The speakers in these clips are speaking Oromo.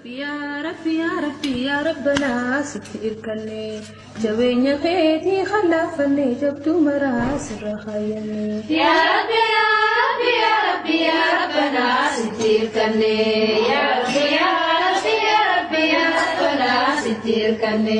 Rabbi yaa Rabbi yaa Rabbi yaa Rabbanaa sitti irkanne jabeenya keetii khallaafanne jabduu maraa sirra kaayyanne. Yaa Rabbi yaa Rabbi yaa Rabbi yaa Rabbanaa sitti irkanne. Yaa Rabbi yaa Rabbi yaa Rabbi yaa Rabbanaa sitti irkanne.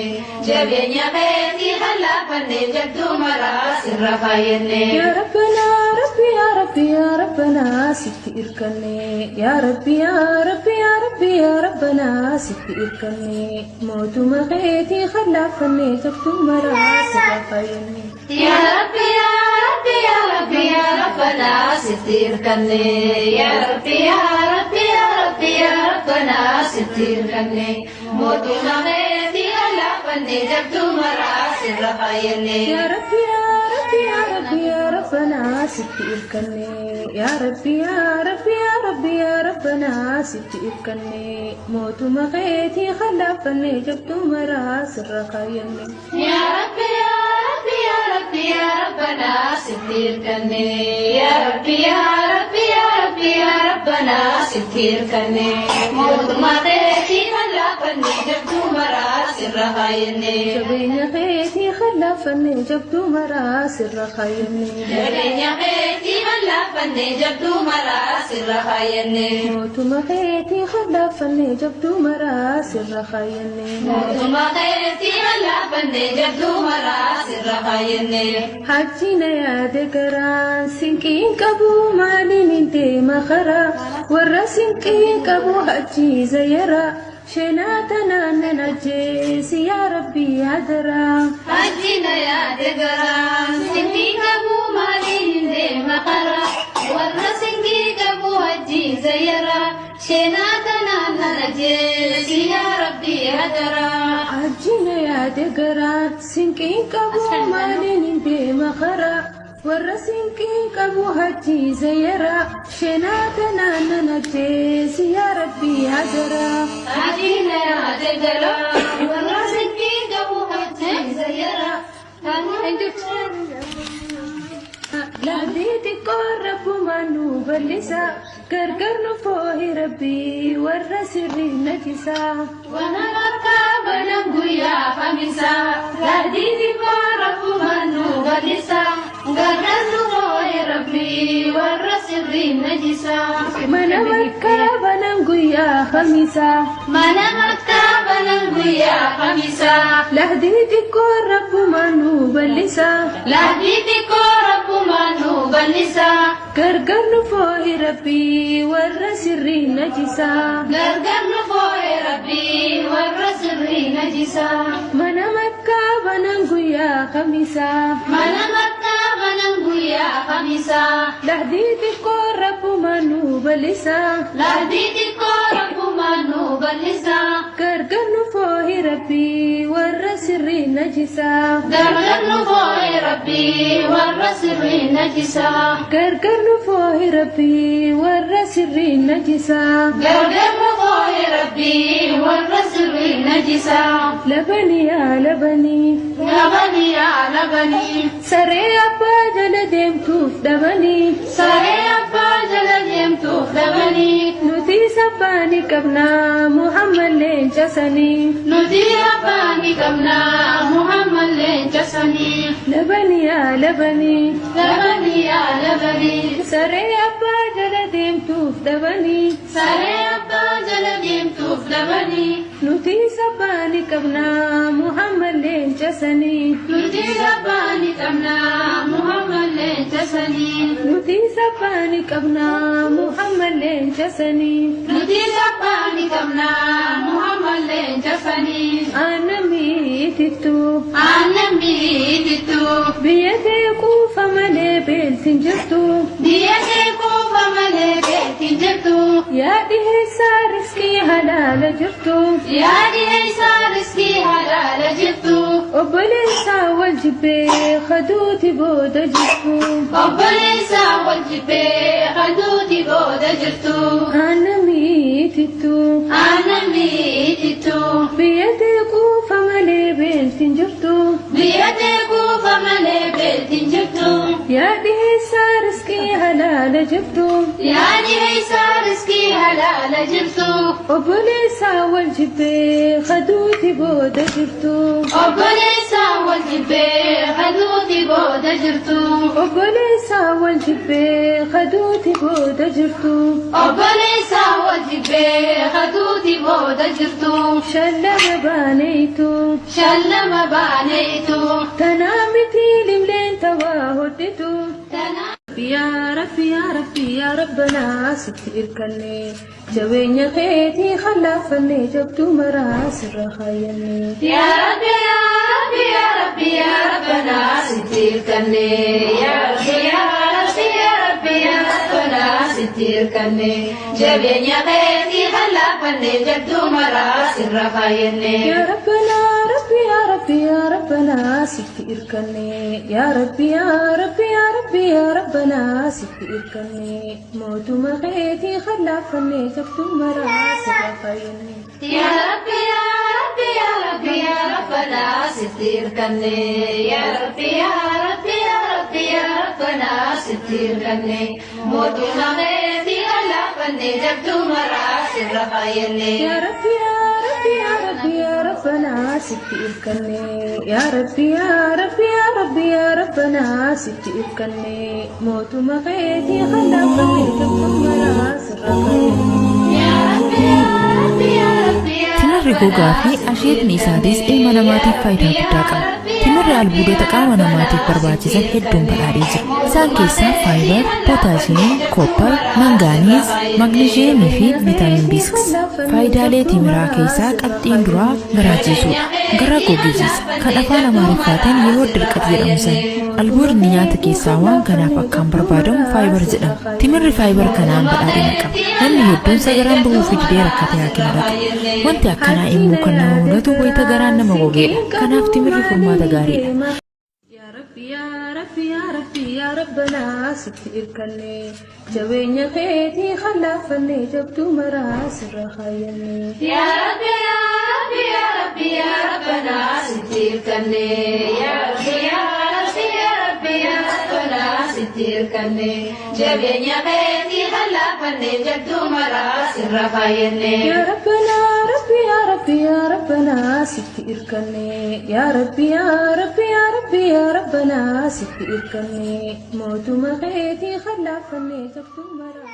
Jabeenya keetii khallaafanne jabduu maraa sirra kaayyanne. Yaa Rabbanaa Rabbi yaa Rabbi yaa Rabbanaa sitti irkanne. Yaa Rabbi yaa Rabbi yaa Rabbi yaa Rabbanaa sitti irkanne. Mootummaa keetii khallaafanne jabduu maraa sirra kaayyanne. Yaa Rabbi yaa Rabbi yaa Rabbi yaa Rabbanaa sitti irkanne. Yaa Rabbi yaa Rabbi yaa Rabbi yaa Rabbanaa sitti irkanne. Mootummaa keetii khallaafanne jabduu maraa sirra kaayyanne. Yaa Rabbi yaa Rabbi yaa Rabbi yaa Rabbanaa sitti irkanne. Yaa Rabbi yaa Rabbi yaa Rabbi yaa Rabbanaa sitti irkanne. Mootummaa keetii khallaafanne jabduu maraa sirra kaayyanne. Yaa Rabbi yaa Rabbi yaa Rabbi yaa Rabbanaa sitti irkanne. Yaa Rabbi yaa Rabbi yaa Rabbi yaa Rabbanaa sitti irkanne. Mootummaa keetii khallaafanne jabduu maraa sirra kaayyanne. Jabeenya keetii khallaafanne jabduu maraa sirra kaayyanne. Jabeenya keetii khallaafanne jabduu maraa sirra kaayyanne. Mootummaa keetii khallaafanne jabduu maraa sirra kaayyanne. Mootummaa keetii khallaafanne jabduu maraa sirra kaayyanne. Hajjina yaade garaan sinqiin qabu maaliin hin deema karaa warra sinqii qabu hajjii zayyara sheenaa tanaan nan ajjeesi yaa rabbii yaadaraa. Hajjina yaade garaan sinqii qabu maaliin deema karaa warra sinqii qabu hajjii zayyara sheenaa tanaan nan ajjeesi yaa rabbii hadaraa. Hajjina yaade garaan sinqiin qabu maaliin hin deema karaa warra sinqii qabu hajjii zayyara sheenaa tanaan nan ajjeesi yaa rabbii yaadaraa. Hajjina yaade garaan warra sinqii qabu hajjii zayyara. Lahdii xiqqoo rabbumaan nu bal'isa gargar nu foohi rabbii warra sirrii najisa. Wana bakka banan guyyaa kamisaa lahdii xiqqoo rabbumaan nu bal'isa gargar nu foohe rabbii warra sirrii najisaa. Mana makkaa banan guyyaa kamisaa Mana makkaa banan guyyaa kamisaa lahdii xiqqoo rabbumaan nu bal'isa lahdii xiqqoo rabbumaan nu bal'isa gargar nu foohi rabbii warra sirrii najisa. Gargar nu foohe rabbii warra sirrii najisaa. Mana makkaa banan guyyaa kamisaa Mana makkaa banan guyyaa kamisaa lahdii xiqqoo rabbumaan nu bal'isa. Lahdii xiqqoo rabbumaan nu bal'isa. Gargar nu foohi rabbii warra sirrii najisaa. Gargar nu foohe rabbii warra sirrii najisaa. Gargar nu foohi rabbii warra sirrii najisaa. Gargar nu foohe rabbii warra sirrii najisaa. Labanii yaa labanii Labanii yaa labanii saree abbaa jala deemtuuf dhabanii saree abbaa jala deemtuuf dhabanii nuti sabbaani qabnaa Muhammad leenca sanii. Nuti abbaa ni qabnaa Muhammad leenca sanii. Labanii yaa labanii Labanii yaa labanii saree abbaa jala deemtuuf dhabanii saree abbaa jala deemtuuf dhabanii nuti sabbaani qabnaa Muhammad leenca sanii. Nuti abbaa ni qabnaa Muhammad leenca sanii. Nuti sabbaani qabnaa Muhammad leenca sanii. Nuti abbaa ni qabnaa Muhammad leenca sanii. Aannan miitittu Aannan miitittu biyya tee quufa malee beelti hin jirtu. Biyya tee quufa malee beelti hin jirtu. Yaa dhiheessaa riskii halaala jirtu. Yaa dhiheessaa riskii halaala jirtu. Obboleessaa wal jibbee kaduuti booda jirtu. Obboleessaa wal jibbee kaduuti booda jirtu. Aannan miitittu Aannan miitittu biyya tee quufa malee beelti hin jirtu. Biyya tee quufa malee beelti hin jirtu. Yaa dhiheessaa riskii halaala jirtu. Yaani heeysaa riskii halaala jirtu. Obboleessaa wal jibbee kaduuti booda jirtu. Obboleessaa wal jibbee kaduuti booda jirtu. Obboleessaa wal jibbee kaduuti booda jirtu. Obboleessaa wal jibbee kaduuti booda jirtu. Shallama baaneetu. Shallama baaneetu. Tanaa miti limleen tawaa hodhitu. Yaa Rabbi yaa Rabbi yaa Rabbanaa sitti irkanne jabeenya keetii khalaaffanne jabduu maraa sirra kaayyanne. Yaa Rabbi yaa Rabbi yaa Rabbi yaa Rabbanaa sitti irkanne. Yaa Rabbi yaa Rabbi yaa Rabbi yaa Rabbanaa sitti irkanne jabeenya keetii khalaaffanne jabduu maraa sirra kaayyanne. Yaa Rabbanaa Rabbi yaa Rabbi yaa Rabbanaa sitti irkanne. Yaa Rabbi yaa Rabbi yaa Rabbi yaa Rabbanaa sitti irkanne mootummaa keetii khalaaffanne jabduu maraa sirra kaayyanne. Yaa Rabbi yaa Rabbi yaa Rabbi yaa Rabbanaa sitti irkanne. Yaa Rabbi yaa Rabbi yaa Rabbi yaa Rabbanaa sitti irkanne mootummaa keetii khalaaffanne jabduu maraa sirra kaayyanne. Yaa Rabbi yaa Rabbi yaa Rabbi yaa Rabbanaa sitti irkanne. Yaa Rabbi yaa Rabbi yaa Rabbi yaa Rabbanaa sitti irkanne mootummaa keetii khalaaffanne jabduu maraa sirra kaayyanne. Yaa Rabbi yaa Rabbi yaa Rabbi yaa Timirri gogaa fi asheetni isaatis ilma namaatiif faayidaa guddaa qaba. Timirri albuudota qaama namaatiif barbaachisan hedduun badhaadhee jira. Isaan keessaa fiber, pootaasiyem, copper, manganese, maagneeziyemii fi vitamin B6. Faayidaalee timiraa keessaa qabxiin duraa garaa jiisuudha. Garaa gogeessiisa. Kan afaan Amaariffaatiin yeroo dirqat jedhamu san. Albuudni nyaata keessaa waan kanaaf akkaan barbaadamu fiber jedhama. Timirri fiber kanaan badhaadhina qaba. Namni hedduun sagaraan bahuu fi didee rakkatee haakima dhaqa. Wanti akkanaa immoo kan nama mudatu wayita garaan nama gogeedha. Kanaaf timirri furmaata gaariidha. Yaa Rabbi yaa Rabbi yaa Rabbi yaa Rabbanaa sitti irkanne jabeenya keetii khalaaffanne jabduu maraa sirra kaayyanne. Yaa Rabbi yaa Rabbi yaa Rabbi yaa Rabbanaa sitti irkanne. Yaa Rabbi yaa Rabbi yaa Rabbi yaa Rabbanaa sitti irkanne jabeenya keetii khalaaffanne jabduu maraa sirra kaayyanne. Yaa Rabbanaa Rabbi yaa Rabbi yaa Rabbanaa sitti irkanne. Yaa Rabbi yaa Rabbi yaa Rabbi yaa Rabbanaa sitti irkanne mootummaa keetii khalaaffanne jabduu maraa.